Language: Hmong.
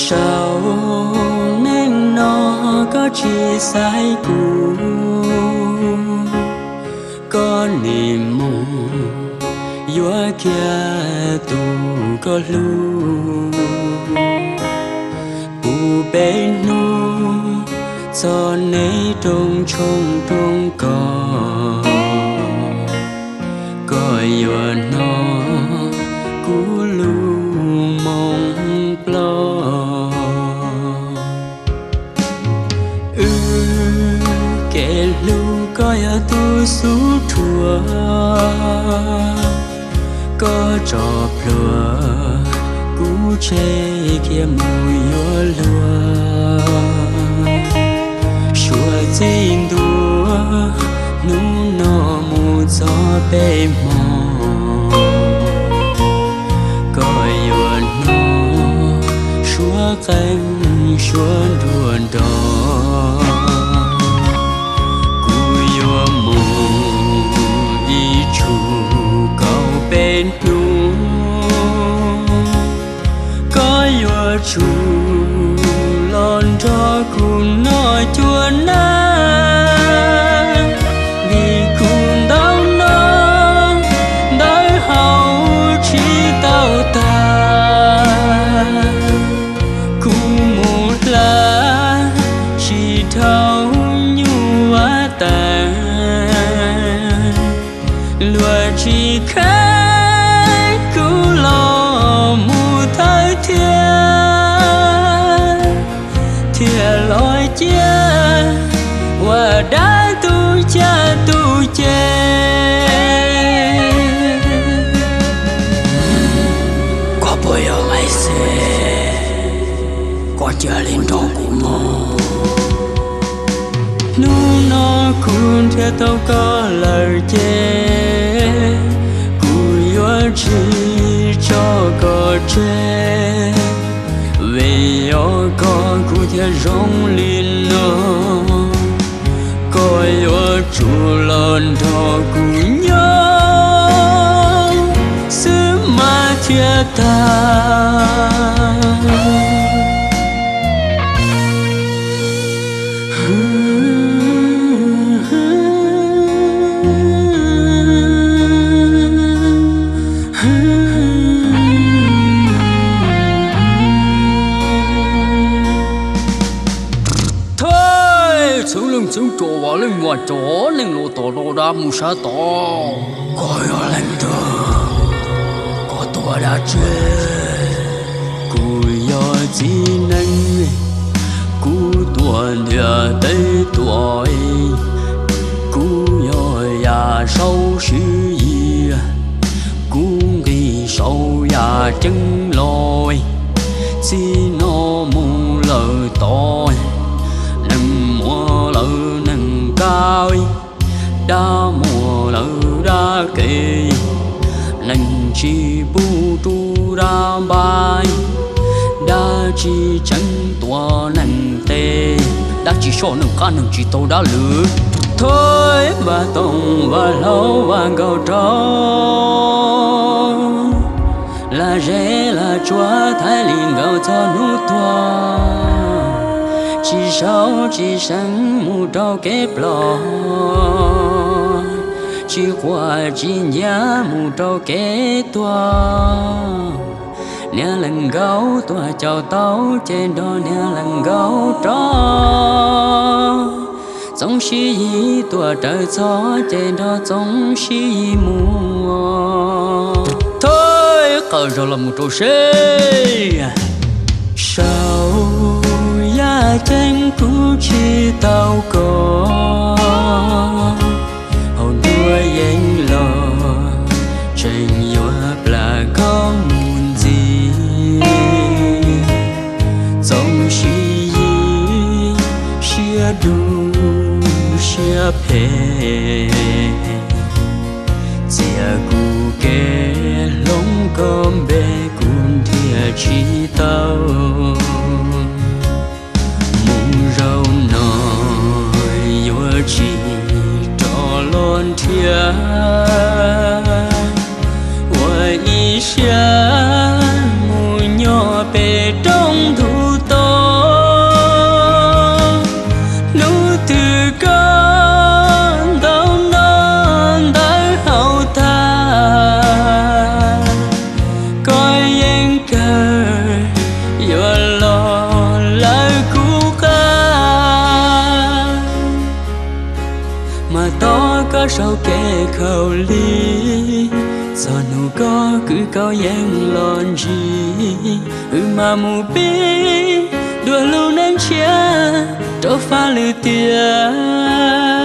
Saum neej no koj tsis xaiv kuv, koj nim mus yuav kiag tus koj hlub. Puv peb hnub txog neb rooj tshoob rooj kos, koj yuav hnov kuv lub moo ploj. Wb kev hlub koj yog tus xub dhuav, koj tso plhuav kuv tseg kiag mus yuav luag. Suav txij ntua hnub no mus txog peb hmo, koj yuav hnov suav qeej suav nruab nrog. Kuv yuav mus ib tsug kaum peb hnub, koj yuav tsum los nrog kuv noj cua nag. Vim kuv ntau no ntawv haus tsis tau tag, kuv mus hla tsis dhau nyuj vaj tas. Luag tsis kheev kuv los mus thawj thiab, thiaj los cia ua dab tu caj tu ces. Koj puas yog Maiv Xes? Koj cia li nrog kuv mus. Hnub no kuv nrhiav tau koj lawm ces kuv yuav tsis tso koj tseg. Vim yog koj kuv thiaj zoo li no, koj yuav tsum los nrog kuv nyob xwb mas thiaj tag. Thawj, txhua leej txhua tus, vam leej vam tso, neeg los tom no dab mus sab tod. Koj yog leej twg? Koj tuaj dab tsi? Kuv yog txiv neej, kuv tuaj ntiaj teb tuaj. Kuv yog yaj saub Siv Yis, kuv nqis saum yaj ceeb los. Txij no mus lawm tod, neeg muaj lawv neeg kab, dab muaj lawv dab kev, neeg tsis pub rub dab npab. Dab tsis tseev tuam neeg tes, dab tsis soj neeg qab, neeg tsis tau dab lwm. Thawj, vaj toog vaj hlau vaj nkaus rau, lag zeb lag tsuag thaiv li nkaus txog hnub tuag. Tsis sau tsis seev mus rau kev ploj, tsis quaj tsis nciab mus rau kev tuag. Niag leej nkaub tuaj caum tau ces nrog niag leej nkaub rov. Txoov Siv Yis tuaj raws txog ces nrog Txoov Siv Yis mus. Thawj, qaws zog los mus rau seb. Saum yaj ceeb kuv tsis tau koj, hauv nruab yeeb los tseem yuav plam koj mus ntxiv. Txoov Siv Yis siab dub siab phem, txiav kuv kev hloov koj npe kuv nrhiav tsis tau. Mus zaum no yuav tsis rov los nrhiav, ua ib siab mus nyob pem roob ntug li, txog hnub koj kwv koj yeej los ntsib, wb mam mus pib dua lub neej tshiab rau faj lwm tiam.